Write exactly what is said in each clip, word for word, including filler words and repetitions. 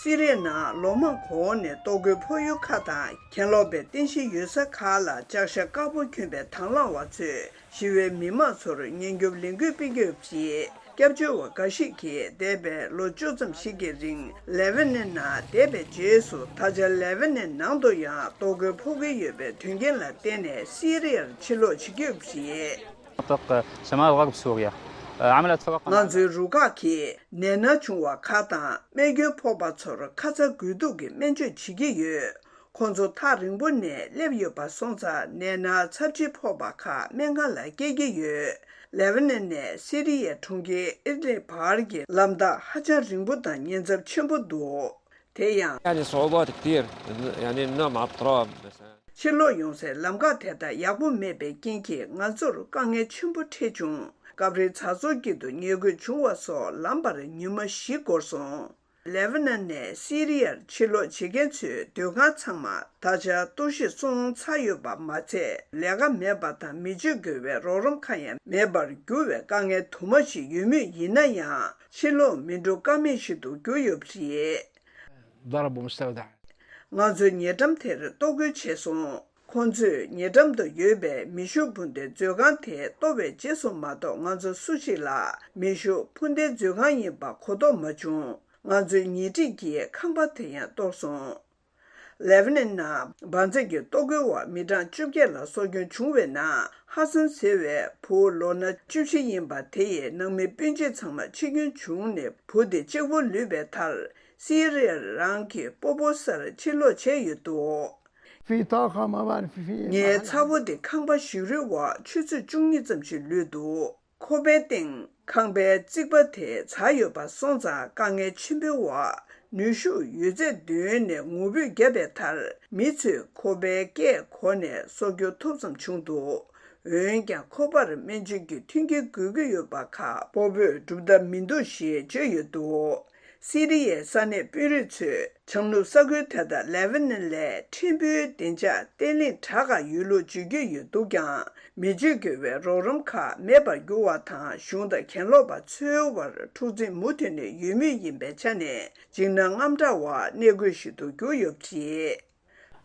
སི་རི་ཡའི་ནང་ལོ་མང་གོང་ནས་གཏོར་རྒོལ་ཕོག་ཡུལ་ཁག་དང་གྱེན་ལོག་པའི་རྟེན་གཞི་ཡོད་ས་ཁག་ལ་ལྕགས་ཤ་དཀར་པོ་གྱོན་པའི་དང་བླངས་པ་ཚོས་ཞི་བའི་མི་མང་ཚོར་ཉེན་སྐྱོབ་ལས་འགུལ་སྤེལ་གྱི་ཡོད་པ་རེད། སྐྱབས་བཅོལ་བ་འགའ་ཞིག་གིས་འདས་པའི་ལོ་བཅུ་ཙམ་ཞིག་གི་རིང་ལེ་བྷ་ནན་ནང་བསྡད་པའི་རྗེས་སུ། ད་ཆ་ལེ་བྷ་ནན་ནང་དུ་ཡང་གཏོར་རྒོལ་ཕོག་གི་ཡོད་པའི་དོན་རྐྱེན་ལ་བརྟེན་ནས་སི་རི་ཡར་ཕྱིར་ལོག་བྱེད་ཀྱི་ཡོད་པ་རེད། مناطق شمال غرب سوريا، آه، عملت فرق ང་ཚོའི་རུ་ཁག་གིས་ནད་མནར་བྱུང་བ་ཁག་དང་རྨས་སྐྱོན་ཕོག་པ་ཚོར་ཁ་ཚ་དགོས་གཏུགས་ཀྱི་སྨན་བཅོས་བྱེད་ཀྱི་ཡོད། ཁོང་ཚོ་ཐག་རིང་པོ་ནས་སླེབས་ཡོད་པ་སོང་ཙང་ནད་མནར་ཚབས་ཆེ་ཕོག་པ་ཁག་སྨན་ཁང་ལ་སྐྱེལ་གྱི་ཡོད། ལེ་བྷ་ནན་ནས་སི་རི་ཡའི་གྲོང་ཁྱེར་ཨིད་ལིབ་བར་གྱི་ལམ་ཐག་ཧ་ཅང་རིང་པོ་དང་ཉེན་ཚབས་ཆེན་པོ་འདུག་དེ་ཡང་། يعني صعوبات كتير، يعني ممنوع مع التراب مثلا. ཕྱིར་ལོག་ཡོང་སའི་ལམ་ཁ་དེ་དག་ཡག་པོ་མེད་པའི་རྐྱེན་གྱིས་ང་ཚོར་དཀའ་ངལ་ཆེན་པོ་འཕྲད་བྱུང་། སྐབས་རེ་ཛ་བཟོ་དཀྱིལ་དུ་ཉལ་དགོས་བྱུང་བ་སོགས་ལངས་པར་ཉི་མ་བཞི་འགོར་སོང་། ལེ་བྷ་ནན་ནས་སི་རི་ཡར་ཕྱིར་ལོག་བྱེད་མཁན་ཚོའི་སྡོད་ཁང་ཚང་མ་ད་ཆ་གཏོར་བཤིག་སོང་ཚར་ཡོད་པ་མ་ཚད། ལས་ཀ་མེད་པ་དང་མི་སྤྱོད་དགོས་པའི་རོགས་རམ་ཁང་ཡང་མེད་པར་གྱུར་བའི་དཀའ་ངལ་དུ་མ་ཞིག་ཡོད་མུས་ཡིན་ན་ཡང་ཕྱིར་ལོག་མི་འགྲོ་ཀ་མེད་ཞིག་ཏུ་གྱུར་ཡོད་པ་རེད། ضربوا مستودع. ང་ཚོའི་ཉེ་འགྲམ་དེར་གཏོར་རྒོལ་བྱས་སོང་། ཁོང་ཚོས་ཉེ་འགྲམ་དུ་ཡོད་པའི་མེ་ཤུགས་འཕུར་མདེལ་མཛོད་ཁང་དེ་གཏོར་བའི་རྗེས་སུ་མ་གཏོགས་ང་ཚོ་སུ་ཞིག་ལ་མེ་ཤུགས་འཕུར་མདེལ་མཛོད་ཁང་ཡིན་པ་གོ་རྟོགས་མ་བྱུང་། ང་ཚོའི་ཉེ་འཁྲིས་ཀྱི་ཁང་པ་དེ་ཡང་གཏོར་སོང་། ལེ་བྷ་ནན་ནང་འབར་འཛེག་གི་གཏོར་རྒོལ་འོག་མི་གྲངས་བཅོ་བརྒྱད་ལ་སྲོག་སྐྱོན་བྱུང་བའི་ནང་ཧ་སན་ཟེར་བའི་བུ་ལོ་ན་བཅུ་བཞི་ཡིན་པ་དེ་ཡི་ནང་མི་སྤུན་མཆེད་ཚང་མ་འཆི་སྐྱོན་བྱུང་ནས་བུ་དེ་གཅིག་པུ་ལུས་པའི་མཐར། སི་རི་ཡར་རང་གི་སྤོ་བོ་སར་ཕྱིར་ལོག་བྱས་ཡོད་འདུག في طاقة، ما بعرف في ངའི་ཚ་བོ་དེ་ཁང་པ་ཞིག་རོའི་འོག་ཆུ་ཚོད་བཅུ་གཉིས་ཙམ་ཞིག་ལུས་འདུག་ཁོག་པའི་སྟེང་ཁང་པའི་རྩིག་པ་དེ་ཚར་ཡོད་པ་སོང་ཙང་དཀའ་ངལ་ཆེན་པོའི་འོག་ནུས་ཤུགས་ཡོད་ཚད་བཏོན་ནས་ངུ་འབོད་བརྒྱབ་པའི་མཐར། མི་ཚོས་ཁོག་པའི་སྐས་གོག་ནས་སྲོག་སྐྱོབ་ཐུབ་ཙམ་བྱུང་འདུག་འོན་ཀྱང་ཁོག་པར་སྨན་བཅོས་ཀྱི་མཐུན་རྐྱེན་དགོས་ཀྱི་ཡོད་པ་ཁག་སྤོ་བོས་སྒྲུབ་ཐབས་མི་འདུག་ཞེས་བརྗོད་ཡོད་འདུག་སི་རི་ཡའི་ས་གནས་དཔོན་རིགས་ཚོས་བྱང་ནུབ་ས་ཁུལ་དེ་དག་ལེ་བྷ་ནན་ལས་ཕྲན་བུའི་བདེ་འཇགས་བརྟན་ལྷིང་དྲག་ག་ཡོད་ལུགས་བརྗོད་ཀྱི་ཡོད་འདུག་ཀྱང་། མི་སྤྱོད་དགོས་པའི་རོགས་རམ་ཁག་མེད་པར་གྱུར་བ་དང་གཞུང་དང་གྱེན་ལོག་པ་ཚོའི་དབར་འཁྲུག་འཛིང་མུ་མཐུད་ནས་ཡོད་མུས་ཡིན་པའི་ཆ་ནས་འཇིགས་སྣང་དངངས་སྐྲག་འོག་གནས་དགོས་ཤིག་ཏུ་གྱུར་ཡོད་པ་རེད།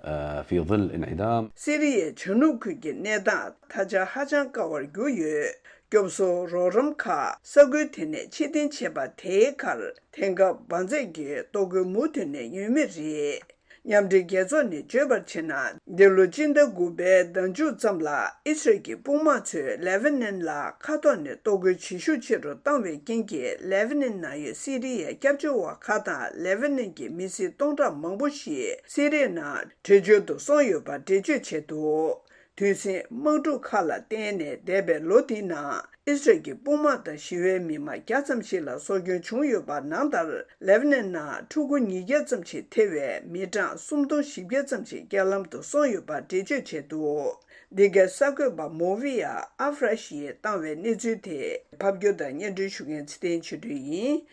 آه، في ظل انعدام. སི་རི་ཡའི་བྱང་ནུབ་ཁུལ་གྱི་གནས་སྟངས་ད་ཆ་ཧ་ཅང་དཀའ་བར་གྱུར་ཡོད། སྐྱོབ་གསོ་རོགས་རམ་ཁག་ས་ཁུལ་དེ་ནས་ཕྱིར་འཐེན་བྱས་པ་དེའི་ཁར་དེང་སྐབས་འབར་འཛེག་གི་གཏོར་རྒོལ་མུ་མཐུད་ནས་ཡོད་མུས་རེད། མཉམ་འབྲེལ་རྒྱལ་ཚོགས་ནས་བརྗོད་པར་བྱས་ན། འདི་ལོ་སྤྱི་ཟླ་དགུ་པའི་ཟླ་མཇུག་ཙམ་ལ་ཨི་སི་རལ་གྱི་དཔུང་དམག་ཚོས་ལེ་བྷ་ནན་ལ་མཁའ་ཐོག་ནས་གཏོར་རྒོལ་བྱེད་ཤུགས་ཆེ་རུ་བཏང་བའི་རྐྱེན་གྱིས། ལེ་བྷ་ནན་ནང་ཡོད་སི་རི་ཡའི་སྐྱབས་བཅོལ་བ་ཁག་དང་ལེ་བྷ་ནན་གྱི་མི་སེར་སྟོང་ཕྲག་མང་པོ་ཞིག་སི་རི་ཡའི་ནང་བྲོས་བྱོལ་དུ་སོང་ཡོད་པ་འགྲེལ་བརྗོད་བྱས་འདུག་དུས་ཟིང་དམག་འཁྲུག་ཁག་ལ་བརྟེན་ནས་འདས་པའི་ལོ་འདིའི་ནང་ཨི་སི་རལ་གྱི་དཔུང་དམག་དང་ཞི་བའི་མི་མང་བརྒྱ་ཙམ་ཞིག་ལ་སྲོག་སྐྱོན་བྱུང་ཡོད་པ། ནང་ལྟར་ལེ་བྷ་ནན་ནང་ཕྲུ་གུ་ཉིས་བརྒྱ་ཙམ་ཞིག་ཐེ་བའི་མི་གྲངས་སུམ་སྟོང་བཞི་བརྒྱ་ཙམ་ཞིག་རྐྱེན་ལམ་དུ་སོང་ཡོད་པ་འགྲེལ་བརྗོད་བྱས་འདུག་འདི་གའི་གསར་འགོད་པ་མོ་བི་ཡ་ཨ་ཧྥ་ར་ཤིས་བཏང་བའི་གནས་ཚུལ་དེ་ཕབ་སྒྱུར་དང་སྙན་སྒྲོན་ཞུ་མཁན་ཚེ་བརྟན་ཆོས་སྒྲོན་ཡིན།